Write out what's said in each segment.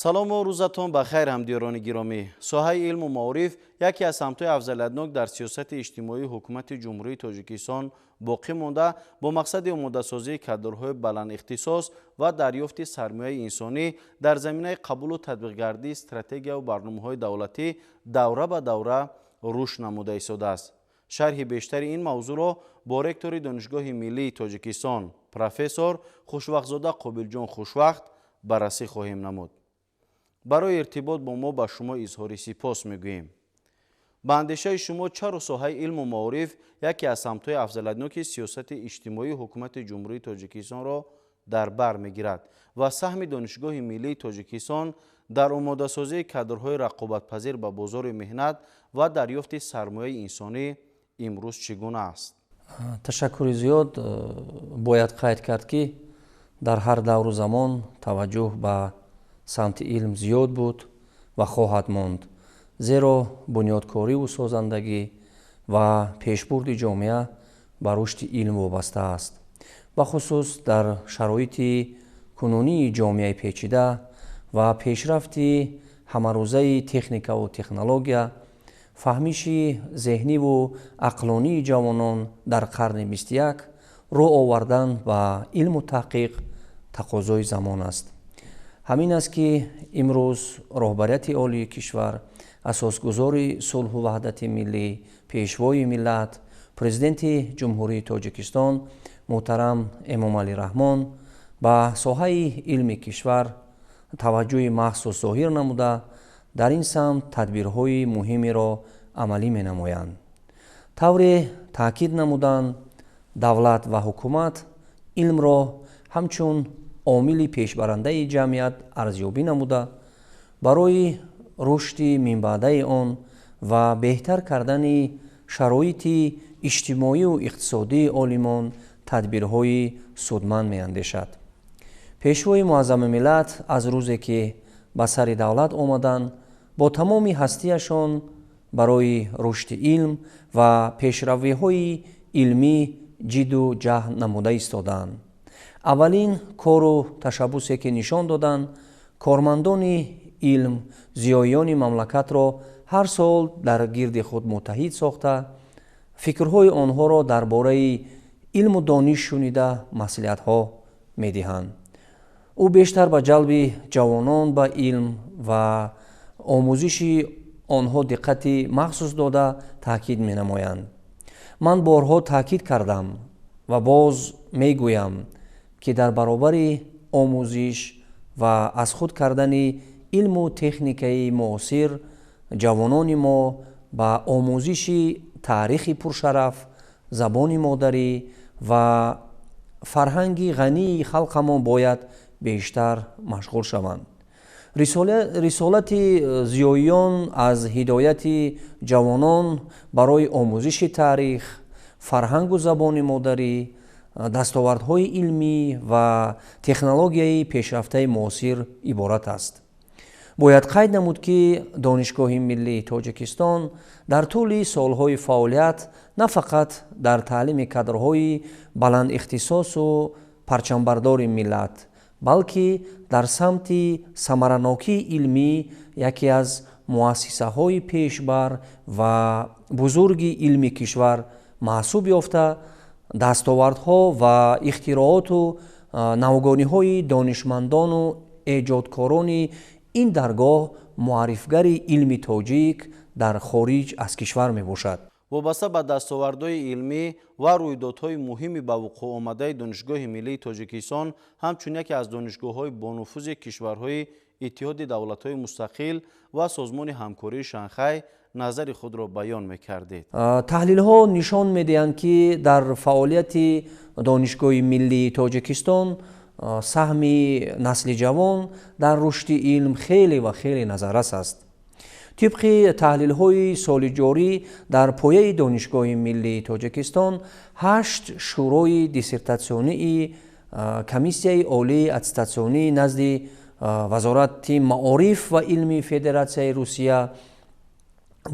Салому рӯзатон ба хайр, ҳамдиёрони гиромӣ. Соҳаи илму маориф яке аз самтҳои афзалиятнок дар сиёсати иҷтимоии Ҳукумати Ҷумҳурии Тоҷикистон боқӣ монда, бо мақсади омодасозии кадрҳои баландихтисос ва дарёфти сармояи инсонӣ дар заминаи қабулу татбиқгардии стратегияву барномаҳои давлатӣ давра ба давра рушд намуда истодааст. Шарҳи бештари ин мавзӯъро бо ректори Донишгоҳи миллии Тоҷикистон, профессор Хушвақтзода Қобилҷон Хушвақт баррасӣ хоҳем намуд. Барои иртибот бо мо ба шумо изҳори сипос мегӯем. Ба андешаи шумо, чаро соҳаи илму маориф яке аз самтҳои афзалиятноки сиёсати иҷтимоии Ҳукумати Ҷумҳурии Тоҷикистонро дар бар мегирад ва саҳми Донишгоҳи миллии Тоҷикистон дар омодасозии кадрҳои рақобатпазир ба бозори меҳнат ва дарёфти сармояи инсонӣ имрӯз чӣ гуна аст? Ташаккури зиёд. Бояд қайд кард, ки дар ҳар давру замон таваҷҷӯҳ ба самти илм зиёд буд ва хоҳад монд, зеро бунёдкориву созандагӣ ва пешбурди ҷомеа ба рушди илм вобаста аст. Бахусус дар шароити кунунии ҷомеаи печида ва пешрафти ҳамарӯзаи техникаву технология, фаҳмиши зеҳниву ақлонии ҷавонон дар қарни 21 рӯ овардан ба илму таҳқиқ тақозои замон аст. Ҳамин аст, ки имрӯз роҳбарияти олии кишвар, асосгузори сулҳу ваҳдати миллӣ, Пешвои миллат, Президенти Ҷумҳурии Тоҷикистон муҳтарам Эмомалӣ Раҳмон ба соҳаи илми кишвар таваҷҷӯҳи махсус зоҳир намуда, дар ин самт тадбирҳои муҳимеро амалӣ менамоянд. Тавре таъкид намуданд, давлат ва ҳукумат илмро ҳамчун омили пешбарандаи ҷамъият арзёбӣ намуда, барои рушди минбаъдаи он ва беҳтар кардани шароити иҷтимоию иқтисодии олимон тадбирҳои судманд меандешад. Пешвои муаззами миллат аз рӯзе, ки ба сари давлат омаданд, бо тамоми ҳастиашон барои рушди илм ва пешравиҳои илмӣ ҷидду ҷаҳд намуда истодаанд. Аввалин кору ташаббусе, ки нишон доданд, кормандони илм, зиёиёни мамлакатро ҳар сол дар гирди худ муттаҳид сохта, фикрҳои онҳоро дар бораи илму дониш шунида, маслиҳатҳо медиҳанд. Ӯ бештар ба ҷалби ҷавонон ба илм ва омӯзиши онҳо диққати махсус дода, таъкид менамоянд: «Ман борҳо таъкид кардам ва боз мегӯям, ки дар баробари омӯзиш ва аз худ кардани илму техникаи муосир, ҷавонони мо ба омӯзиши таърихи пуршараф, забони модарӣ ва фарҳанги ғании халқамон бояд бештар машғул шаванд». Рисолати зиёиён аз ҳидояти ҷавонон барои омӯзиши таърих, фарҳангу забони модарӣ, дастовардҳои илмӣ ва технологияи пешрафтаи муосир иборат аст. Бояд қайд намуд, ки Донишгоҳи миллии Тоҷикистон дар тӯли солҳои фаъолият на фақат дар таълими кадрҳои баландихтисосу парчамбардори миллат, балки дар самти самаранокии илмӣ яке аз муассисаҳои пешбар ва бузурги илми кишвар маҳсуб ёфта, дастовардҳо ва ихтирооту навгониҳои донишмандону эҷодкорони ин даргоҳ муаррифгари илми тоҷик дар хориҷ аз кишвар мебошад. Вобаста ба дастовардҳои илмӣ ва рӯйдодҳои муҳими ба вуқӯъ омадаи Донишгоҳи миллии Тоҷикистон ҳамчун яке аз донишгоҳҳои бонуфузи кишварҳои Иттиҳоди Давлатҳои Мустақил ва Созмони Ҳамкории Шанхай назари худро баён мекардед. Таҳлилҳо нишон медиҳанд, ки дар фаъолияти Донишгоҳи миллии Тоҷикистон саҳми насли ҷавон дар рушди илм хеле ва хеле назаррас аст. Тибқи таҳлилҳои соли ҷорӣ, дар пояи Донишгоҳи миллии Тоҷикистон ҳашт шӯрои диссертатсионии Комиссияи олии аттестатсионии назди Вазорати маориф ва илми Федератсияи Русия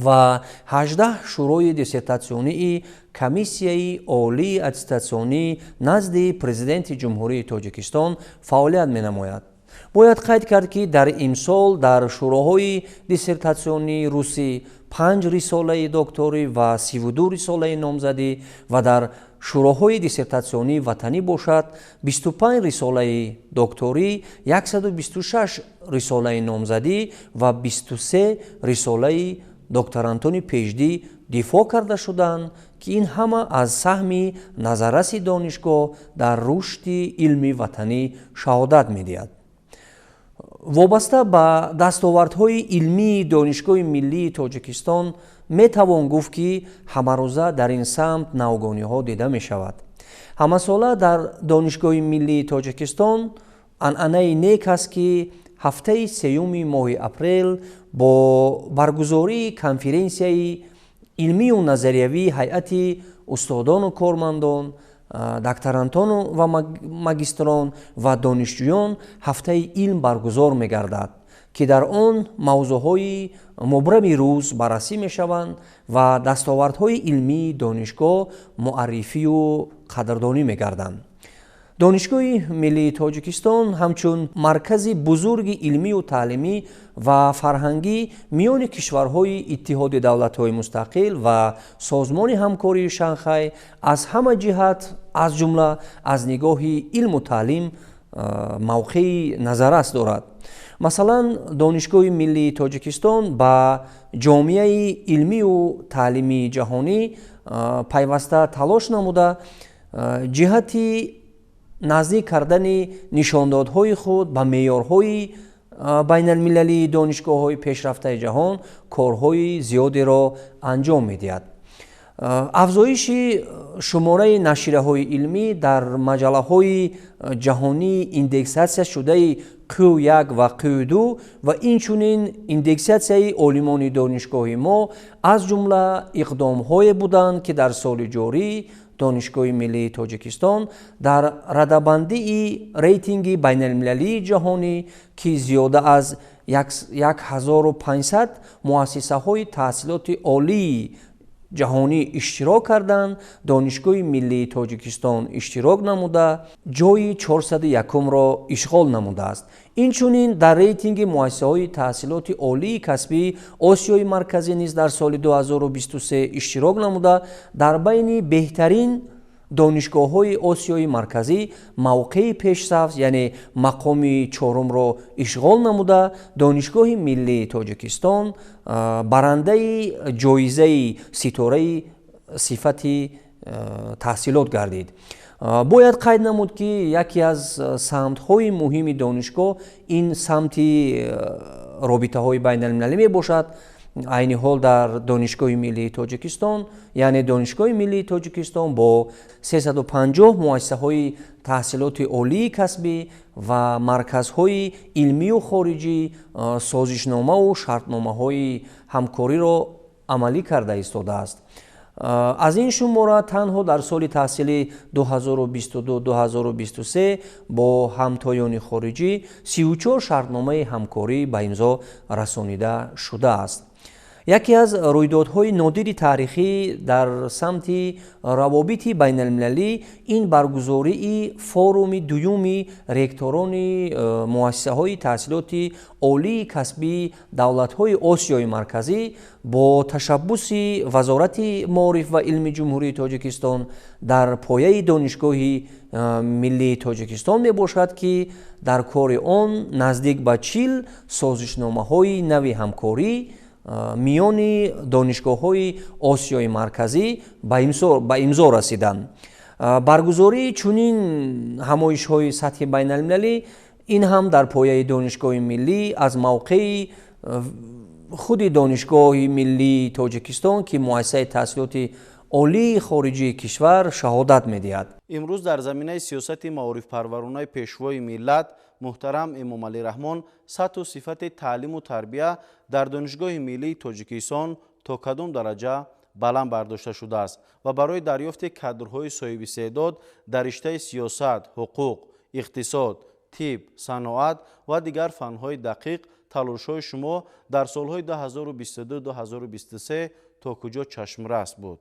ва 18 шӯрои диссертатсионии Комиссияи олии аттестатсионӣ назди Президенти Ҷумҳурии Тоҷикистон фаъолият менамояд. Бояд қайд кард, ки дар имсол дар шӯроҳои диссертатсионии русӣ 5 рисолаи докторӣ ва 32 рисолаи номзадӣ ва дар шӯроҳои диссертатсионии ватанӣ бошад 25 рисолаи докторӣ, 126 рисолаи номзадӣ ва 23 рисолаи докторантони PhD дифоъ карда шуданд, ки ин ҳама аз саҳми назарраси донишгоҳ дар рушди илми ватанӣ шаҳодат медиҳад. Вобаста ба дастовардҳои илмии Донишгоҳи миллии Тоҷикистон метавон гуфт, ки ҳамарӯза дар ин самт навгониҳо дида мешавад. Ҳамасола дар Донишгоҳи миллии Тоҷикистон анъанаи нек аст, ки ҳафтаи сеюми моҳи апрел бо баргузории конференсияи илмию назариявии ҳайати устодону кормандон, докторантону ва магистрон ва донишҷӯён ҳафтаи илм баргузор мегардад, ки дар он мавзӯъҳои мубрами рӯз баррасӣ мешаванд ва дастовардҳои илмии донишгоҳ муаррифию қадрдонӣ мегарданд. Донишгоҳи миллии Тоҷикистон ҳамчун маркази бузурги илмию таълимӣ ва фарҳангӣ миёни кишварҳои Иттиҳоди давлатҳои мустақил ва Созмони ҳамкории Шанхай аз ҳама ҷиҳат, аз ҷумла аз нигоҳи илму таълим, мавқеи назаррас дорад. Масалан, Донишгоҳи миллии Тоҷикистон ба ҷомеаи илмию таълимии ҷаҳонӣ пайваста талош намуда, ҷиҳати наздик кардани нишондодҳои худ ба меъёрҳои байналмилалии донишгоҳҳои пешрафтаи ҷаҳон корҳои зиёдеро анҷом медиҳад. Афзоиши шумораи нашрияҳои илмӣ дар маҷаллаҳои ҷаҳонии индексатсия шудаи Q1 ва Q2 ва инчунин индексатсияи олимони донишгоҳи мо аз ҷумла иқдомҳое буданд, ки дар соли ҷорӣ Донишгоҳи миллии Тоҷикистон дар радабандии рейтинги байналмилалии ҷаҳонӣ, ки зиёда аз 1500 муассисаҳои таҳсилоти олии ҷаҳонӣ иштирок карданд, Донишгоҳи миллии Тоҷикистон иштирок намуда, ҷойи 401-ро ишғол намудааст. Инчунин дар рейтинги муассисаҳои таҳсилоти олии касбии Осиёи Марказӣ низ дар соли 2023 иштирок намуда, дар байни беҳтарин донишгоҳҳои Осиёи Марказӣ мавқеи пешсаф, яъне мақоми чорумро ишғол намуда, Донишгоҳи миллии Тоҷикистон барандаи ҷоизаи ситораи сифати таҳсилот гардид. Бояд қайд намуд, ки яке аз самтҳои муҳими донишгоҳ ин самти робитаҳои байналмилалӣ мебошад. Айни ҳол дар Донишгоҳи миллии Тоҷикистон, яъне Донишгоҳи миллии Тоҷикистон бо 350 муассисаҳои таҳсилоти олии касбӣ ва марказҳои илмию хориҷӣ созишномаву шартномаҳои ҳамкориро амалӣ карда истодааст. Аз ин шумора танҳо дар соли таҳсили 2022-2023 бо ҳамтоёни хориҷӣ 34 шартномаи ҳамкорӣ ба имзо расонида шудааст. Яке аз рӯйдодҳои нодири таърихӣ дар самти равобити байналмилалӣ ин баргузории форуми дуюми ректорони муассисаҳои таҳсилоти олии касбии давлатҳои Осиёи Марказӣ бо ташаббуси Вазорати маориф ва илми Ҷумҳурии Тоҷикистон дар пояи Донишгоҳи миллии Тоҷикистон мебошад, ки дар кори он наздик ба 40 созишномаҳои нави ҳамкорӣ миёни донишгоҳҳои Осиёи Марказӣ ба имзо расиданд. Баргузории чунин ҳамоишҳои сатҳи байналмилалӣ ин ҳам дар пояи Донишгоҳи миллӣ аз мавқеи худи Донишгоҳи миллии Тоҷикистон, ки муассисаи таҳсилоти олии хориҷии кишвар, шаҳодат медиҳад. Имрӯз дар заминаи сиёсати маорифпарваронаи Пешвои миллат муҳтарам Эмомалӣ Раҳмон сатҳу сифати таълиму тарбия дар Донишгоҳи миллии Тоҷикистон то кадом дараҷа баланд бардошта шудааст ва барои дарёфти кадрҳои соҳибистеъдод дар риштаи сиёсат, ҳуқуқ, иқтисод, тиб, саноат ва дигар фанҳои дақиқ талошҳои шумо дар солҳои 2022-2023 то куҷо чашмрас буд?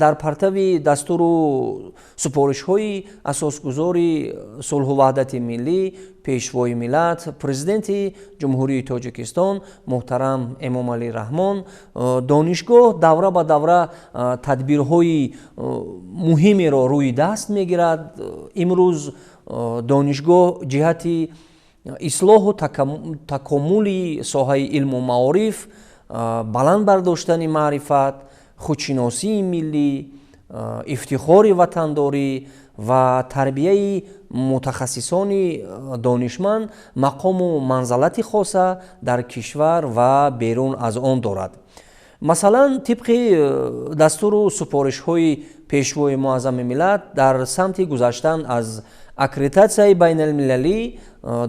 Дар партави дастуру супоришҳои асосгузори сулҳу ваҳдати миллӣ, Пешвои миллат, Президенти Ҷумҳурии Тоҷикистон муҳтарам Эмомалӣ Раҳмон, донишгоҳ давра ба давра тадбирҳои муҳимеро рӯи даст мегирад. Имрӯз донишгоҳ ҷиҳати ислоҳу такомули соҳаи илму маориф, баланд бардоштани маърифат, худшиносии миллӣ, ифтихори ватандорӣ ва тарбияи мутахассисони донишманд мақому манзалати хоса дар кишвар ва берун аз он дорад. Масалан, тибқи дастуру супоришҳои Пешвои муаззами миллат дар самти гузаштан аз аккредитатсияи байналмилалӣ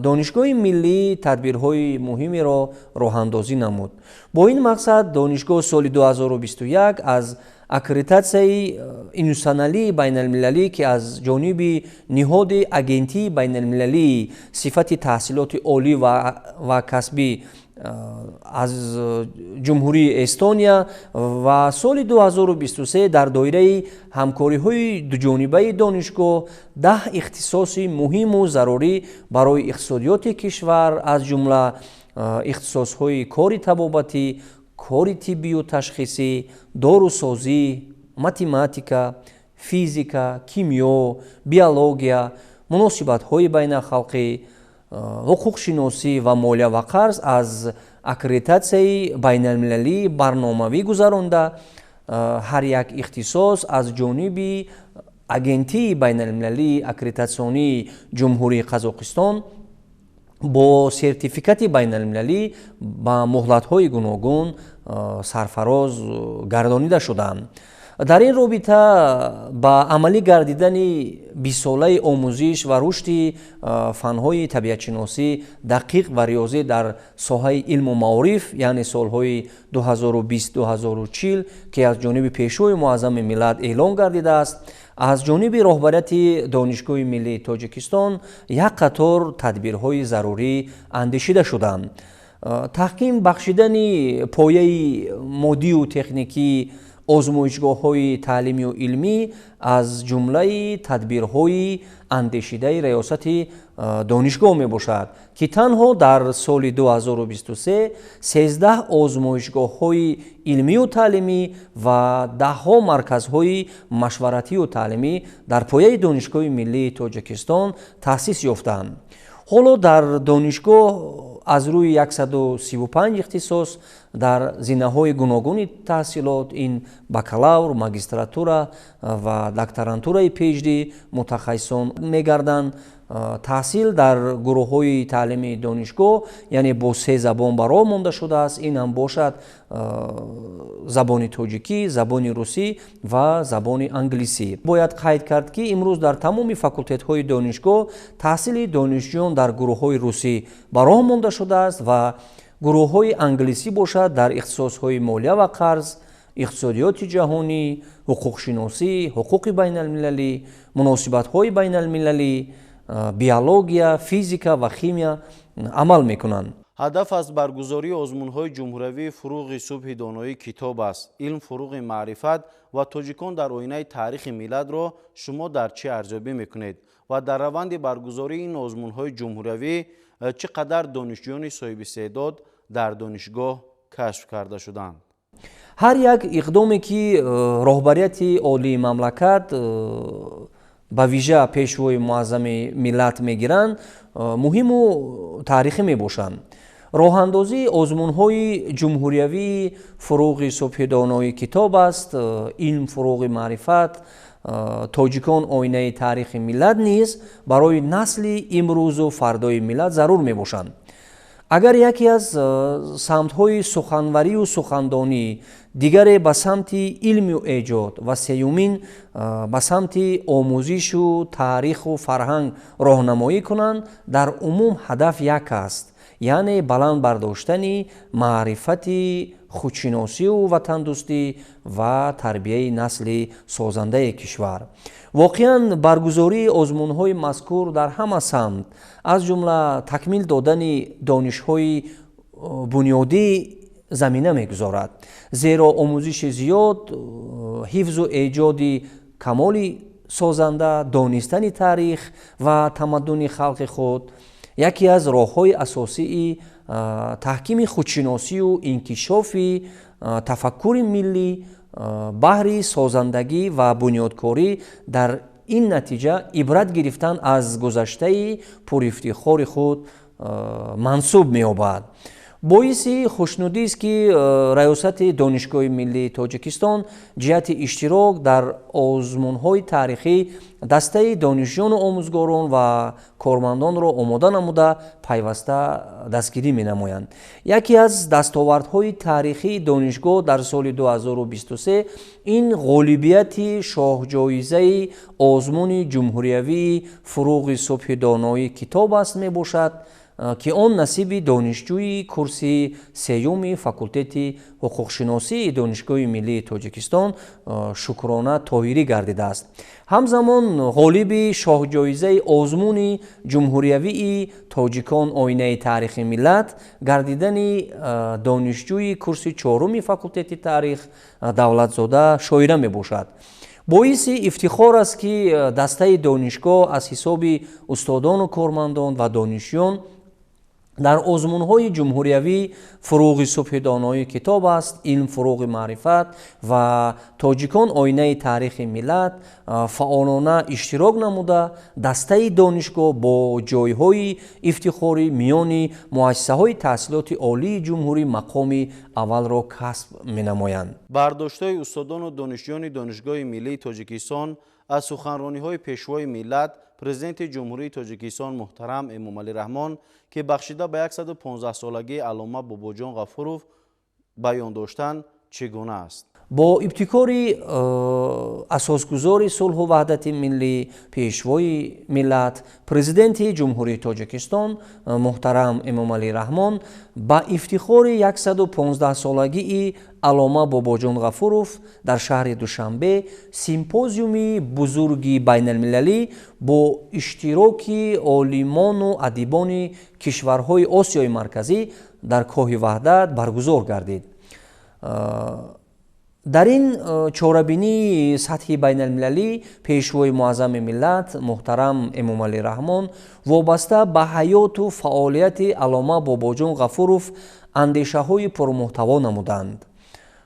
Донишгоҳи миллӣ тадбирҳои муҳимеро роҳандозӣ намуд. Бо ин мақсад донишгоҳ соли 2021 аз аккредитатсияи институтсионалии байналмилалӣ, ки аз ҷониби ниҳоди Агентии байналмилалии сифати таҳсилоти олӣ ва касбӣ аз Ҷумҳурии Эстония ва соли 2023 дар доираи ҳамкориҳои дуҷонибаи донишгоҳ 10 ихтисоси муҳиму зарурӣ барои иқтисодиёти кишвар, аз ҷумла ихтисосҳои кори табобатӣ, кори тиббию ташхисӣ, дорусозӣ, математика, физика, кимиё, биология, муносибатҳои байналхалқӣ, ҳуқуқшиносӣ ва молия ва қарз аз аккредитатсияи байналмилалӣ барномавӣ гузаронда, ҳар як ихтисос аз ҷониби Агентии байналмилалии аккредитатсионии Ҷумҳурии Қазоқистон бо сертификати байналмилалӣ ба муҳлатҳои гуногун сарфароз гардонида шуданд. Дар ин робита ба амалӣ гардидани 20-солаи омӯзиш ва рушди фанҳои табиатшиносӣ, дақиқ ва риёзӣ дар соҳаи илму маориф, яъне солҳои 2020-2040, ки аз ҷониби Пешвои муаззами миллат эълон гардидааст, аз ҷониби роҳбарияти Донишгоҳи миллии Тоҷикистон як қатор тадбирҳои зарурӣ андешида шуданд. Таҳким бахшидани пояи моддию техникӣ, озмоишгоҳҳои таълимию илмӣ аз ҷумлаи тадбирҳои андешидаи раёсати донишгоҳ мебошад, ки танҳо дар соли 2023 13 озмоишгоҳҳои илмию таълимӣ ва даҳҳо марказҳои машваратию таълимӣ дар пояи Донишгоҳи миллии Тоҷикистон таъсис ёфтанд. Ҳоло дар донишгоҳ аз рӯи 135 ихтисос дар зинаҳои гуногуни таҳсилот, ин бакалавр, магистратура ва докторантураи PhD мутахассисон мегарданд. Таҳсил дар гурӯҳҳои таълимии донишгоҳ, яъне бо се забон ба роҳ монда шудааст. Ин ҳам бошад забони тоҷикӣ, забони русӣ ва забони англисӣ. Бояд қайд кард, ки имрӯз дар тамоми факултетҳои донишгоҳ таҳсили донишҷӯён дар гурӯҳҳои русӣ ба роҳ монда шудааст ва гурӯҳҳои англисӣ бошад дар ихтисосҳои молия ва қарз, иқтисодиёти ҷаҳонӣ, ҳуқуқшиносӣ, ҳуқуқи байналмилалӣ, муносибатҳои байналмилалӣ, биология, физика ва химия амал мекунанд. Ҳадаф аз баргузории озмунҳои ҷумҳуриявии «Фуруғи субҳи доноӣ китоб аст», «Илм фуруғи маърифат» ва «Тоҷикон дар оинаи таърихи миллат»-ро шумо дар чӣ арзёбӣ мекунед ва дар раванди баргузории ин озмунҳои ҷумҳуриявӣ чӣ қадар донишҷӯёни соҳибистеъдод дар донишгоҳ кашф карда шуданд? Ҳар як иқдоме, ки роҳбарияти олии мамлакат, ба вижа Пешвои муаззами миллат мегиранд, муҳиму таърихӣ мебошанд. Роҳандозии озмунҳои ҷумҳуриявии «Фуруғи субҳи донои китоб аст», «Илм фуруғи маърифат», «Тоҷикон оинаи таърихи миллат» низ барои насли имрӯзу фардои миллат зарур мебошанд. Агар яке аз самтҳои суханварию сухандонӣ, дигаре ба самти илму эҷод ва сеюмин ба самти омӯзишу таъриху фарҳанг роҳнамоӣ кунанд, дар умум ҳадаф як аст, яъне баланд бардоштани маърифати худшиносию ватандӯстӣ ва тарбияи насли созандаи кишвар. Воқеан, баргузории озмунҳои мазкур дар ҳама самт, аз ҷумла такмил додани донишҳои бунёдии замина мегузорад. Зеро омӯзиши зиёд, ҳифзу эҷоди камоли созанда, донистани таърих ва тамаддуни халқи худ яке аз роҳҳои асосии таҳкими худшиносию инкишофи тафаккури миллӣ, баҳри созандагӣ ва бунёдкорӣ, дар ин натиҷа ибрат гирифтан аз гузаштаи пурифтихори худ мансуб меёбад. Боиси хушнудист, ки Раёсати Донишгоҳи миллии Тоҷикистон ҷиҳати иштирок дар озмунҳои таърихӣ дастаи донишҷӯёну омӯзгорон ва кормандонро омода намуда, пайваста дастгирӣ менамоянд. Яке аз дастовардҳои таърихии донишгоҳ дар соли 2023 ин ғолибияти шоҳҷоизаи озмуни ҷумҳуриявии «Фуруғи субҳи доноӣ китоб аст» мебошад, ки он насиби донишҷӯи курси сеюми факултети ҳуқуқшиносии Донишгоҳи миллии Тоҷикистон Шукрона Тоҳирӣ гардидааст. Ҳамзамон ғолиби шоҳҷоизаи озмуни ҷумҳуриявии «Тоҷикон оинаи таърихи миллат» гардидани донишҷӯи курси чоруми факултети таърих Давлатзода Шоира мебошад. Боиси ифтихор аст, ки дастаи донишгоҳ аз ҳисоби устодону кормандон ва донишҷӯён дар озмунҳои ҷумҳуриявӣ «Фуруғи субҳи доноӣ китоб аст», «Илм фуруғи маърифат» ва «Тоҷикон оинаи таърихи миллат» фаъолона иштирок намуда, дастаи донишгоҳ бо ҷойҳои ифтихорӣ миёни муассисаҳои таҳсилоти олии ҷумҳурӣ мақоми аввалро касб менамоянд. Бардоштҳои устодону донишҷӯёни Донишгоҳи миллии Тоҷикистон аз суханрониҳои Пешвои миллат, Президенти Ҷумҳурии Тоҷикистон муҳтарам Эмомалӣ Раҳмон, ки бахшида ба 115-солагии аллома Бобоҷон Ғафуров баён доштанд, чӣ гуна аст? Бо ибтикори асосгузори сулҳу ваҳдати миллӣ, Пешвои миллат, Президенти Ҷумҳурии Тоҷикистон муҳтарам Эмомалӣ Раҳмон ба ифтихори 115-солагии аллома Бобоҷон Ғафуров дар шаҳри Душанбе симпозиуми бузурги байналмилалӣ бо иштироки олимону адибони кишварҳои Осиёи Марказӣ дар Кӯҳи Ваҳдат баргузор гардид. Дар ин чорабинии сатҳи байналмилалӣ Пешвои муаззами миллат муҳтарам Эмомалӣ Раҳмон вобаста ба ҳаёту фаъолияти аллома Бобоҷон Ғафуров андешаҳои пурмуҳтаво намуданд.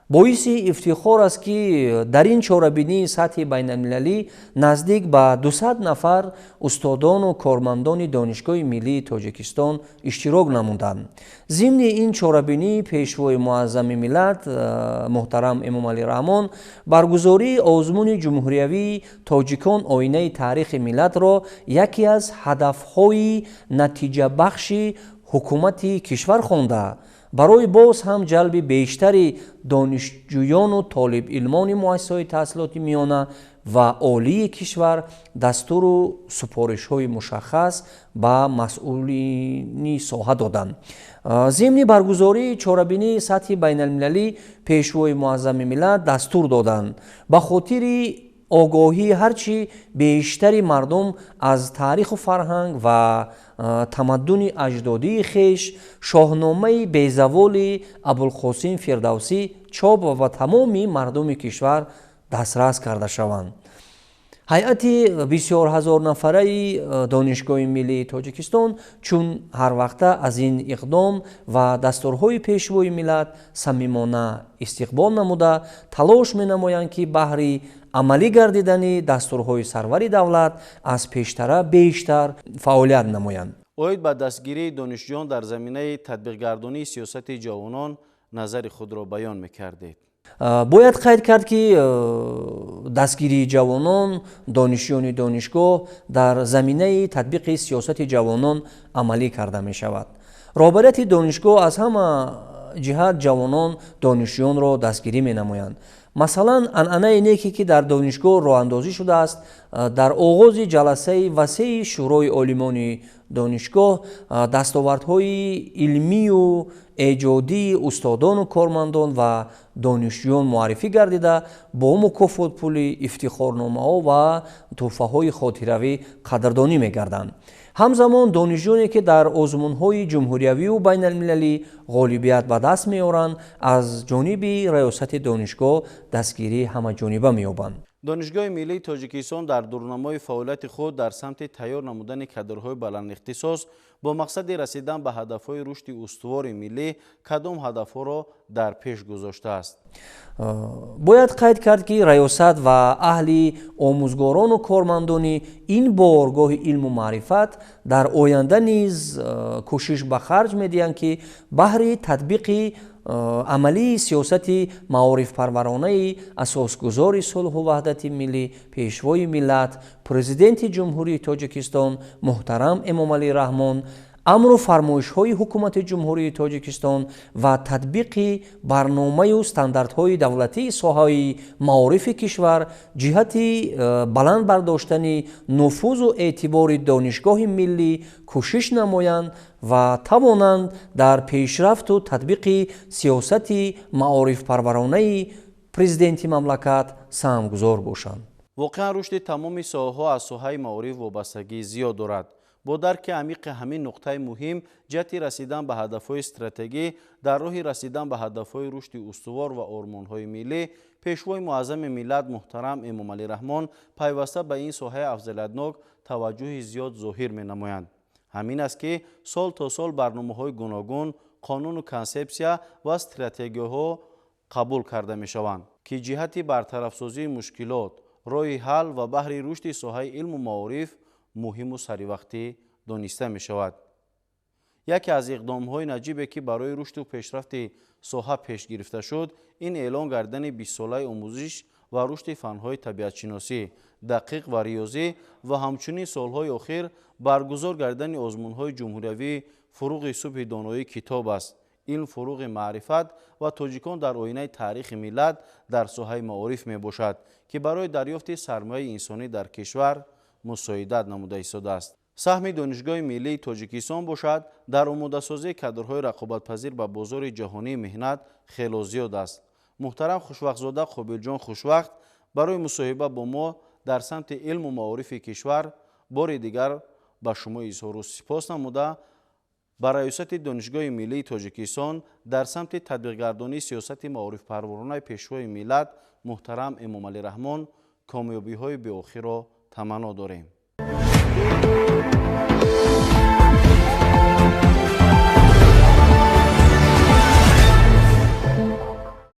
Боиси ифтихор аст, ки дар ин чорабинии сатҳи байналмилалӣ наздик ба 200 нафар устодону кормандони Донишгоҳи миллии Тоҷикистон иштирок намуданд. Зимни ин чорабинӣ Пешвои муаззами миллат муҳтарам Эмомалӣ Раҳмон баргузории озмуни ҷумҳуриявии «Тоҷикон оинаи таърихи миллатро» яке аз ҳадафҳои натиҷабахши ҳукумати кишвар хонда, барои боз ҳам ҷалби бештари донишҷӯёну толибилмони муассисаҳои таҳсилоти миёна ва олии кишвар дастуру супоришҳои мушаххас ба масъулини соҳа доданд. Зимни баргузории чорабинии сатҳи байналмилалӣ Пешвои муаззами миллат дастур доданд ба хотири огоҳии ҳарчи бештари мардум аз таъриху фарҳанг ва тамаддуни аҷдодии хеш шоҳномаи безаволи Абулқосим Фирдавсӣ чоп ва ба тамоми мардуми кишвар дастрас карда шаванд. Ҳайати бисёрҳазорнафараи Донишгоҳи миллии Тоҷикистон чун ҳарвақта аз ин иқдом ва дастурҳои Пешвои миллат самимона истиқбол намуда, талош менамоянд, ки баҳри амалӣ гардидани дастурҳои сарвари давлат аз пештара бештар фаъолият намоянд. Оид ба дастгирии донишҷӯён дар заминаи татбиқгардонии сиёсати ҷавонон назари худро баён мекардед. Бояд қайд кард, ки дастгирии ҷавонон, донишҷӯёни донишгоҳ дар заминаи татбиқи сиёсати ҷавонон амалӣ карда мешавад. Роҳбарияти донишгоҳ аз ҳама ҷиҳат ҷавонон, донишҷӯёнро дастгирӣ менамоянд. Масалан, анъанаи неке, ки дар донишгоҳ роҳандозӣ шудааст, дар оғози ҷаласаи васеи Шӯрои олимони донишгоҳ дастовардҳои илмию эҷодии устодону кормандон ва донишҷӯён муаррифӣ гардида, бо мукофотпулӣ, ифтихорномаҳо ва тӯҳфаҳои хотиравӣ қадрдонӣ мегарданд. Ҳамзамон донишҷӯёне, ки дар озмунҳои ҷумҳуриявию байналмилалӣ ғолибият ба даст меоранд, аз ҷониби раёсати донишгоҳ дастгирии ҳамаҷониба меёбанд. Донишгоҳи миллии Тоҷикистон дар дурнамои фаъолияти худ дар самти тайёр намудани кадрҳои баландихтисос бо мақсади расидан ба ҳадафҳои рушди устувори миллӣ кадом ҳадафҳоро дар пеш гузоштааст? Бояд қайд кард, ки раёсат ва аҳли омӯзгорону кормандони ин боргоҳи илму маърифат дар оянда низ кӯшиш ба харҷ медиҳанд, ки баҳри татбиқи амалии сиёсати маорифпарваронаи асосгузори сулҳу ваҳдати миллӣ, Пешвои миллат, Президенти Ҷумҳурии Тоҷикистон муҳтарам Эмомалӣ Раҳмон, амру фармоишҳои Ҳукумати Ҷумҳурии Тоҷикистон ва татбиқи барномаю стандартҳои давлатии соҳаи маорифи кишвар ҷиҳати баланд бардоштани нуфузу эътибори донишгоҳи миллӣ кӯшиш намоянд ва тавонанд дар пешрафту татбиқи сиёсати маорифпарваронаи президенти мамлакат саҳмгузор бошанд. Воқеан, рушди тамоми соҳаҳо аз соҳаи маориф вобастагии зиёд дорад. Бо дарки амиқи ҳамин нуқтаи муҳим, ҷиҳати расидан ба ҳадафҳои стратегӣ дар роҳи расидан ба ҳадафҳои рушди устувор ва ормонҳои миллӣ, Пешвои муаззами миллат муҳтарам Эмомалӣ Раҳмон пайваста ба ин соҳаи афзалиятнок таваҷҷӯҳи зиёд зоҳир менамоянд. Ҳамин аст, ки сол то сол барномаҳои гуногун, қонуну консепсия ва стратегияҳо қабул карда мешаванд, ки ҷиҳати бартарафсозии мушкилот, роҳи ҳал ва баҳри рушди соҳаи илму маориф муҳиму саривақтӣ дониста мешавад. Яке аз иқдомҳои наҷибе, ки барои рушду пешрафти соҳа пеш гирифта шуд, ин эълон гардидани бистсолаи омӯзиш ва рушди фанҳои табиатшиносӣ, дақиқ ва риёзӣ ва ҳамчунин солҳои охир баргузор гардидани озмунҳои ҷумҳуриявии «Фуруғи субҳи доноӣ китоб аст», «Илм фуруғи маърифат» ва «Тоҷикон дар оинаи таърихи миллат» дар соҳаи маориф мебошад, ки барои дарёфти сармояи инсонӣ дар кишвар мусоидат намуда истодааст. Саҳми Донишгоҳи миллии Тоҷикистон бошад, дар омодасозии кадрҳои рақобатпазир ба бозори ҷаҳонии меҳнат хело зиёд аст. Муҳтарам Хушвақтзода Қобилҷон Хушвақт, барои мусоҳиба бо мо дар самти илму маорифи кишвар бори дигар ба шумо изҳору сипос намуда, ба раёсати Донишгоҳи миллии Тоҷикистон дар самти татбиқгардонии сиёсати маорифпарваронаи Пешвои миллат муҳтарам Эмомалӣ Раҳмон комёбиҳои беохирро таманно дорем.